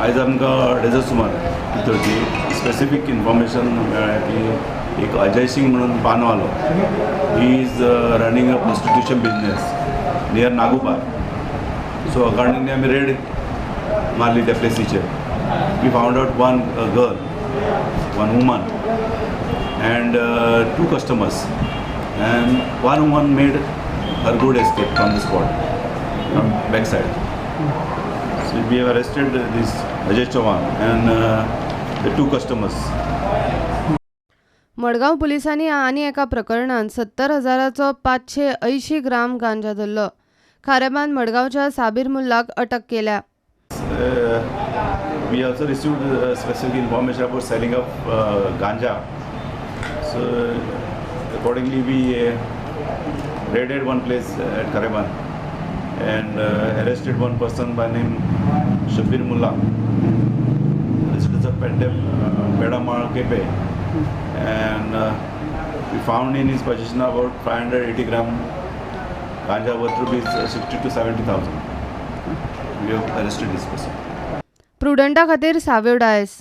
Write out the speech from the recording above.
आयज आमकां अडेजा सुमार 2:30 स्पेसिफीक इन्फॉर्मेशन मेळ्ळें की एक अजय सिंग म्हणून पानवालो, he is running a prostitution business near Nagupar. So accordingly आमी रेड मारली त्या प्लेसीचेर. We found out one girl, one woman and two customers, and one woman made her good escape from the spot from back side. So we have arrested this Ajay Chauhan and the two customers. Madgaon पुलिसांनी आनी एका प्रकरणांत 70 हजाराचो 580 ग्राम गांजा धरलो. खारेबांद मडगांवच्या साबीर मुल्लाक अटक केल्या. We also received specific information about selling of ganja. So accordingly we raided one place at Kharebandh and arrested one person by name Shabir Mullah, resident of Pedamal, Kepe, and we found in his possession about 580 gram ganja worth rupees 60 to 70,000. We have arrested this person. प्रुडंटा खातीर साव्यो डायस.